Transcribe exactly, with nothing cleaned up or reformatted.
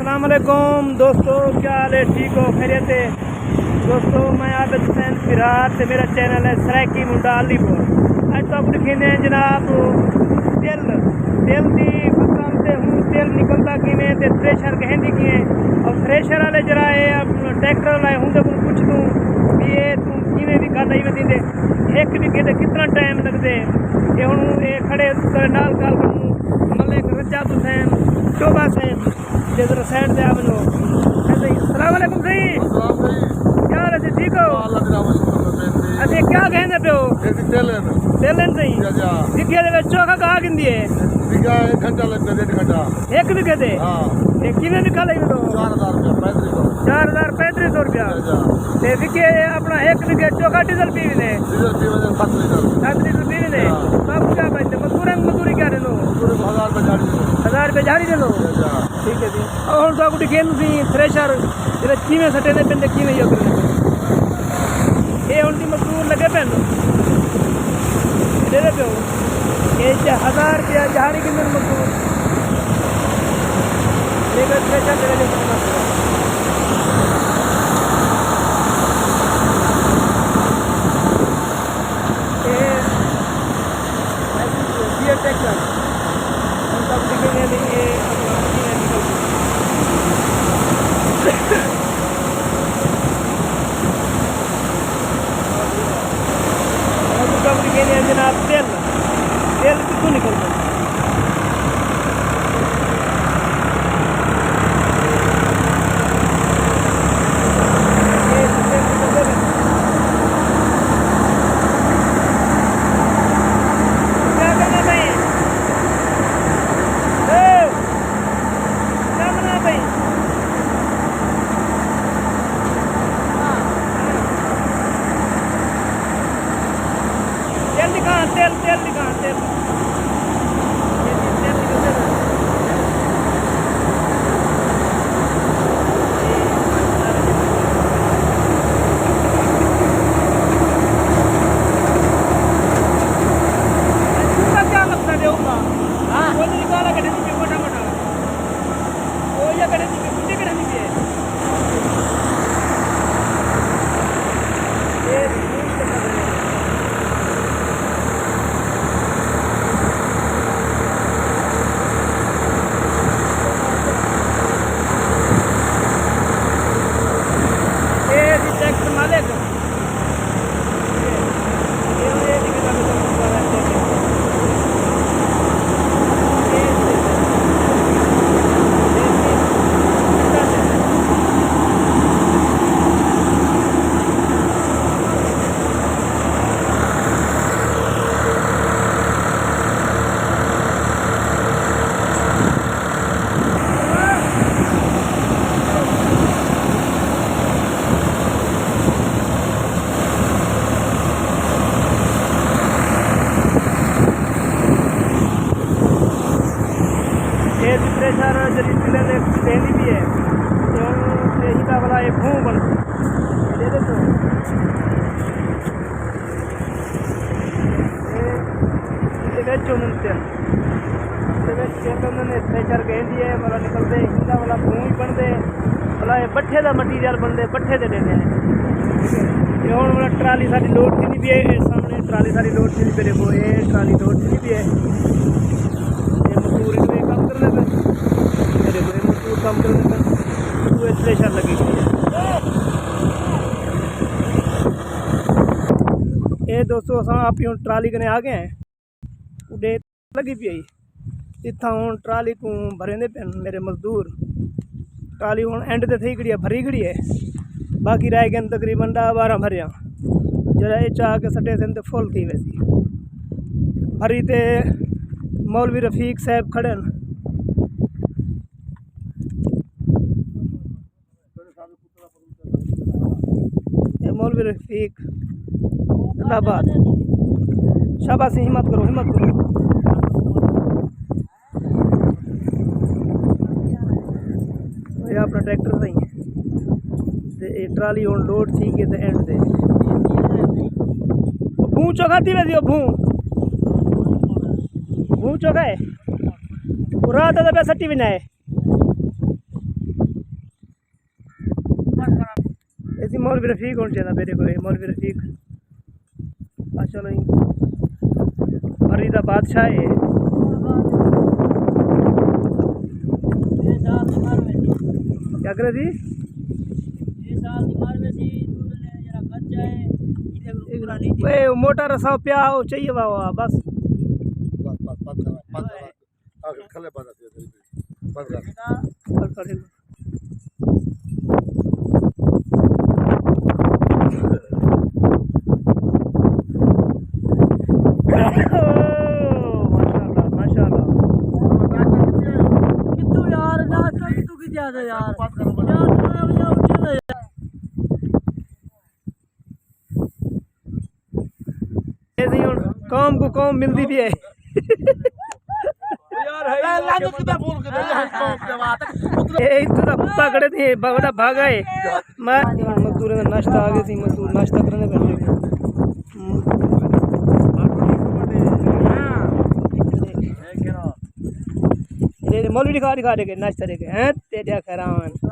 السلام علیکم دوستو، کیا حال ہے؟ ٹھیک ہو؟ خیریت ہے؟ دوستو، میں عابد حسین فرار تے میرا چینل ہے سرائیکی منڈا علی پور۔ اڄ تہاکوں ݙکھیندے ہیں جناب، تل، تل دی فصل تے ہݨ تل نکلدا کیویں تے تھریشر کہیں دی کیویں۔ اور تھریشر والے جڑا ہے، ٹریکٹر والے، اوندے کوں پچھدوں بھی اے توں کیویں وی گھدا ودیندے، ہک وگھے تے کتنا ٹائم لڳدے۔ اے ہݨ اے کھڑے تیݙے نال ڳالھ کروں، ملک رجب حسین ٹوبہ صاحب، تے ذرا سائیڈ تے آ ونڄو۔ اے سائیں، السلام علیکم سائیں۔ السلام سائیں۔ کیا حال ہے سائیں، ٹھیک ہو؟ اللہ دی رحمت، شکر ہے سائیں۔ اچھا، کیا کہندے پئے ہو؟ اے سائیں، تل ہن۔ تل ہن سائیں؟ جی، جی۔ وگھے دے وچ چوکھا کہا گھندی ہے؟ وگھا ہک گھنٹہ لڳدا، ݙیڈھ گھنٹہ۔ ہک وگھے تے؟ ہاں۔ تے کیویں وگھا لڳدو؟ چار ہزار روپیہ، پینتیس سو۔ چار ہزار پینتیس سو روپیہ۔ جی، جی۔ تے وگھے اپݨا ہک وگھے چوکھا ڈیزل پی ویندے؟ ڈیزل پی ویندے ست لیٹر۔ ست لیٹر پی ویندے؟ ہاں۔ سب کیا بچدے؟ مزدوراں کوں مزدوری کیا ݙیندو؟ مزدوراں کوں ہزار روپیہ ݙیہاڑی ݙیندو۔ ہزار روپیہ ݙیہاڑی ݙیندو؟ جی، جی۔ ٹھیک ہے جی۔ اور ہݨ تہاکوں ݙکھیندے سائیں تھریشر، جیڑھے کیویں سٹیندے پن تے کیویں یوگ کریندے پن۔ اے ہݨ دی مزدور لڳے پن۔ ݙیہدے پیو۔ اے جا ہزار روپیہ ݙیہاڑی گھندن مزدور۔ لیبر تھریشر دے وچ۔ اے جیئر ٹریکٹر۔ ہݨ تہاکوں ݙکھیندے ہیں بھئی اے اپݨا کیویں نکلدے۔ ہݨ تہاکوں ݙکھیندے ہیں جناب تل۔ تل کتھوں نکلدے؟ کیا کرنا بھائی؟ اے، کیا کرنا بھائی؟ تل ݙکھا، تل، تل ݙکھا، تل۔ کیا مقصد ہے اس کا؟ ہاں۔ وہ تو نکالا کٹھے سے موٹا موٹا۔ وہ یہ کٹھے سے، مجھے کٹھے سے۔ اے جی ٹریکٹر مالک۔ اے جتنے سارا جڑی فلم ہے، پہلی بھی ہے، تو یہی کا بلا ایک بھوں بن دے دے تو۔ اے، اے وچ ہوندن تن۔ اے وچ تن ہوندن، اے تھریشر گھندی ہے، والا نکلدے، ہیندا والا بھوں ہی بݨدے، والا اے بٹھے دا مٹیریل بݨدے، بٹھے دے ݙیندے ہیں۔ تے ہݨ والا ٹرالی ساݙی لوڈ تھیندی پئی ہے، اے سامݨے ٹرالی ساݙی لوڈ تھیندی پئی ہے، ݙیکھو اے ٹرالی لوڈ تھیندی پئی ہے۔ اے مزدور اے کم کریندے پئے، اے ݙیکھو اے مزدور کم کریندے پئے، اے تھریشر لڳی پئی ہے۔ اے دوستو، اساں اپݨی ہݨ ٹرالی کنے آ ڳئے ہیں۔ اݙے لڳی پئی ہئی۔ اتھاں ہݨ ٹرالی کوں بھریندے پئن میرے مزدور۔ ٹرالی ہݨ اینڈ تے تھئی کھڑی ہے، بھری کھڑی ہے۔ باقی رہ ڳئن تقریباً ݙاہ ٻارہاں بھریاں۔ جیڑھا اچ آ کے سٹیسن تے فل تھی ویسی۔ بھری تے مولوی رفیق صاحب کھڑے ہن۔ اے مولوی رفیق، زندہ باد۔ شاباش، ہمت کرو، ہمت کرو۔ اے اپݨا ٹریکٹر صحیح ہے۔ تے اے ٹرالی ہݨ لوڈ تھی ڳئی تے اینڈ تے۔ او بھوں چوکھا تھی ویسی، او بھوں۔ بھوں چوکھا ہے۔ او رات دا پیا سٹی ویندے۔ مولوی رفیق ہُݨ چیندا میݙے کول، مولوی رفیق۔ آ چلو جی۔ پری دا بادشاہ ہے۔ کیا کرے تھی؟ اے موٹر رساؤ پیا، او چاہیے وا، وا، بس۔ بس، بس، بند کر، بند کر۔ آخر کھلے بند کر، بند کر۔ بند کر۔ ماشاءاللہ، ماشاءاللہ۔ کتھوں یار، ناشتہ کتھوں کیتا یار؟ یار، چار وجے اٹھے ہوئے یار۔ اے سی ہُݨ قوم کوں قوم ملدی پئی ہے۔ اے اتھوں دا کتا کھڑے تھے، بڑا بھاگا ہے۔ میں مزدوراں دا ناشتہ آ ڳیا سی، مزدور ناشتہ کرݨ پئے۔ اے مولوی ݙکھا، ݙکھا ݙے کے ناشتہ ݙے کے، ہیں؟ تیݙا خیران۔